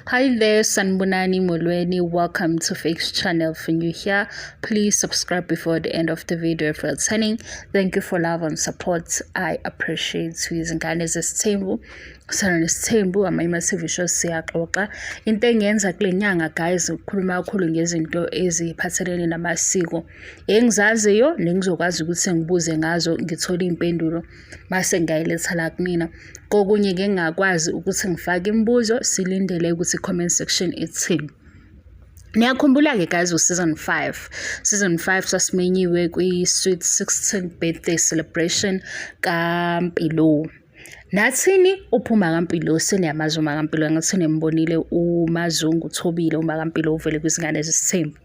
Hi there, Sanbonani Molweni. Welcome to Fake's channel. If you're new here, please subscribe before the end of the video if you're returning. Thank you for love and support. I appreciate you. Izingane zesithembu. Sana nesithembu amanye ama-TV shows siyaxoxa. Into engiyenza kule nyanga guys ukukhuluma kakhulu ngezinto eziphathelene namasiko engizaziyo nengizokwazi ukuthi ngibuze ngazo ngithole iy'mpendulo mase ngiyayiletha la kumina. Kokunye ngingakwazi ukuthi ngifake imibuzo silindele ukuthi i-comment section ithini. Niyakhumbula-ke guys u-season 5. Season 5 sasimenyiwe kwi-Sweet 16 birthday celebration kaMpilo. Nathini uphuma kaMpilo seniyamazi uMakaMpilo ngathi nimbonile uMazungu uThobile uMakaMpilo uvele kwizingane zesithembu.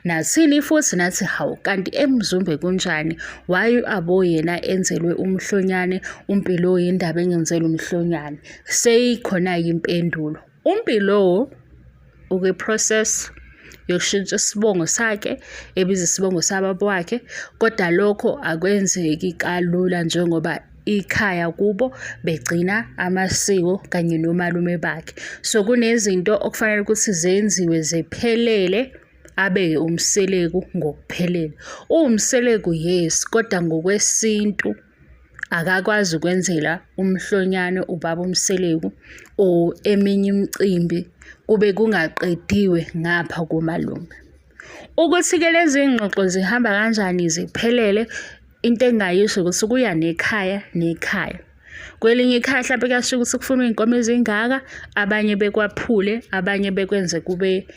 Nathini futhi nathi hawu kanti eMzumbe kunjani why abo yena enzelwe umhlonyane uMpilo yindaba engenzelwa umhlonyane. Seyikhona-ke impendulo. UMpilo ukwi-process yokushintsha isibongo sakhe ebiza isibongo sababa wakhe kodwa lokho akwenzeki kalula njengoba ikhaya kubo begcina amasiko kanye nomalume bakhe. So kunezinto okufanele ukuthi zenziwe ziphelele abeke uMseleku ngokuphelele. UwuMseleku yes, kodwa ngokwesintu akakwazi ukwenzela umhlonyane ubaba uMseleku or eminye imicimbi kube kungaqediwe ngapha komalume. Ukuthi-ke lezi ngxoxo zihamba kanjani ziphelele, into engingayisho ukuthi kuya nekhaya nekhaya. Kwelinye ikhaya hlampe kuyashiwo ukuthi kufunwa iy'nkomo ezingaka, abanye bekwaphule, abanye bekwenze kube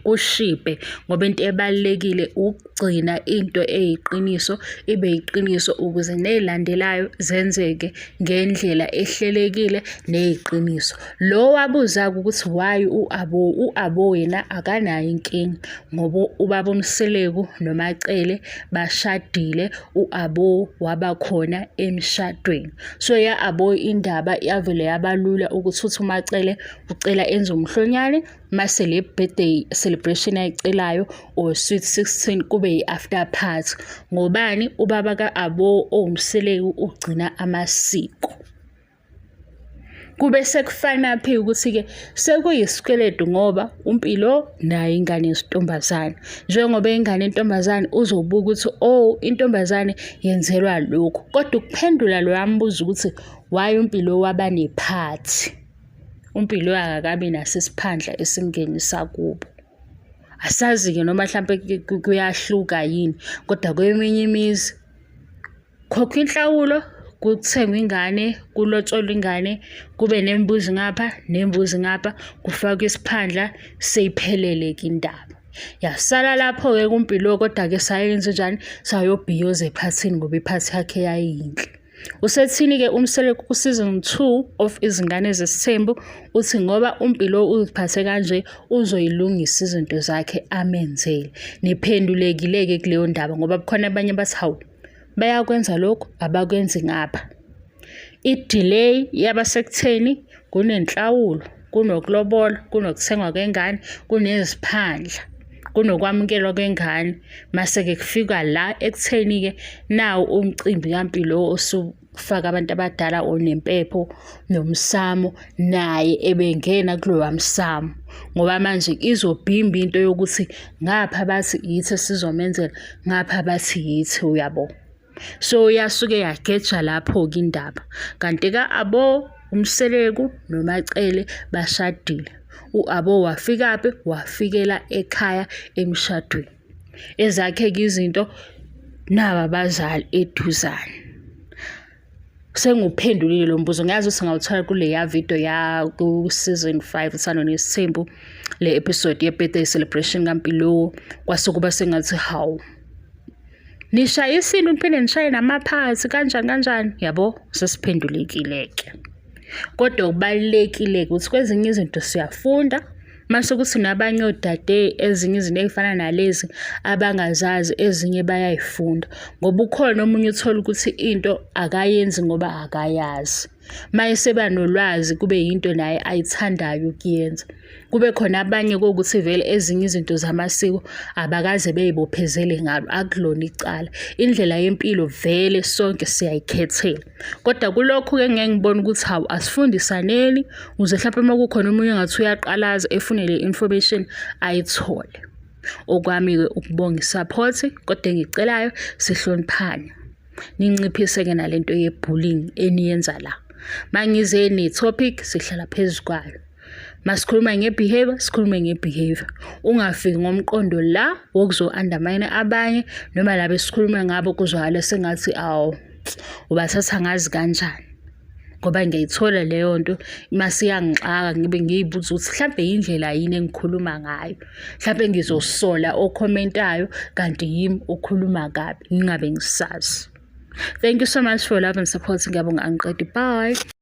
kushibhe ngoba into ebalulekile ukugcina into eyiqiniso ibe yiqiniso ukuze ney'landelayo zenzeke ngendlela ehlelekile neyiqiniso. Lo wabuza-ke ukuthi why u-Abo, u-Abo yena akanayo inkinga ngoba ubaba uMseleku noMaCele bashadile, u-Abo waba khona emshadweni. So ya-Abo indaba yavele yabalula ukuthi uthi uMaCele ucela enze umhlonyane mase le birthday celebration ayicelayo or sweet 16 kube yi-after party. Ngobani? Ubaba ka-Abo owuMseleku ugcina amasiko. Kube sekufana phi ukuthi-ke sekuyisikweletu ngoba uMpilo naye ingane yesintombazane. Njengoba ingane yentombazane uzobuka ukuthi oh intombazane yenzelwa lokhu. Kodwa ukuphendula loya mbuzo ukuthi why uMpilo waba nephathi. UMpilo akakabi naso isiphandla esimngenisa kubo. Asazi-ke noma hlampe kuyahluka yini, kodwa kweminye imizi khokhwa inhlawulo, kuthengwe ingane, kulotsholwe ingane, kube nembuzi ngapha nembuzi ngapha, kufakwe isiphandla seyiphelele-ke indaba. Yasala lapho-ke kuMpilo kodwa-ke sayenzenjani? Sayobhiyoza ephathini ngoba iphathi yakhe yayiyinhle. Usethini-ke uMseleku ku-season 2 of Izingane Zesithembu uthi ngoba uMpilo uziphathe kanje uzoyilungisa izinto zakhe amenzele. Niphendulekile-ke kuleyo ndaba ngoba kukhona abanye abathi hawu bayakwenza lokhu abakwenzi ngapha. I-delay yaba sekutheni kunenhlawulo, kunokulobola, kunokuthengwa kwengane, kuneziphandla, kunokwamukelwa kwengane. Mase-ke kufika la ekutheni-ke nawu umcimbi kaMpilo osufaka abantu abadala onempepho nomsamo naye ebengena kulowa msamo. Ngoba manje izobhimba into yokuthi ngapha bathi yithi esizomenzela, ngapha bathi yithi uyabo. So yasuke yageja lapho-ke indaba. Kanti ka-Abo, uMseleku noMaCele bashadile. U-Abo wafikaphi? Wafikela ekhaya emshadweni. Ezakhe-ke izinto naba abazali eduzane. Sengiwuphendulile lo mbuzo ngiyazi ukuthi ngawuthola kuleya video ya ku-season 5 Uthando Nesithembu le episode ye-birthday celebration kaMpilo kwase kuba sengathi hawu Nishaya isintu niphinde nishaye namaphathi kanjani kanjani yabo sesiphendulekile-ke. Kodwa kubalulekile-ke ukuthi kwezinye izinto siyafunda mase kuthi nabanye odade ezinye izinto ey'fana nalezi abangazazi ezinye bayay'funda ngoba ukhona omunye uthole ukuthi into akayenzi ngoba akayazi. Uma eseba nolwazi kube yinto naye ayithandayo ukuyenza. Kube khona abanye kokuthi vele ezinye izinto zamasiko abakaze bey'bophezele ngalo, akulona icala. Indlela yempilo vele sonke siyayikhethela. Kodwa kulokhu-ke ngeke ngibone ukuthi hawu asifundisaneni ukuze hlampe uma kukhona omunye engathi uyaqalaza efune le information ayithole. Okwami-ke ukubonga i-support kodwa engikucelayo sihloniphane. Ninciphise-ke nalento ye-bullying eniyenza la. Mangize ne-topic sihlala phezu kwayo. Masikhuluma nge-behavior, sikhulume nge-behavior. Ungafiki ngomqondo la wokuzo-undermine abanye noma laba esikhuluma ngabo kuzwakale sengathi awu ubathatha ngazi kanjani. Ngoba ngiyayithola leyo nto mase iyangixaka ngibe ngiy'buza ukuthi hlampe yindlela yini engikhuluma ngayo. Hlampe ngizosola okhomentayo kanti yimi okhuluma kabi ngingabe ngisazi. Thank you so much for love and support. Ngiyabonga angiqedi. Bye.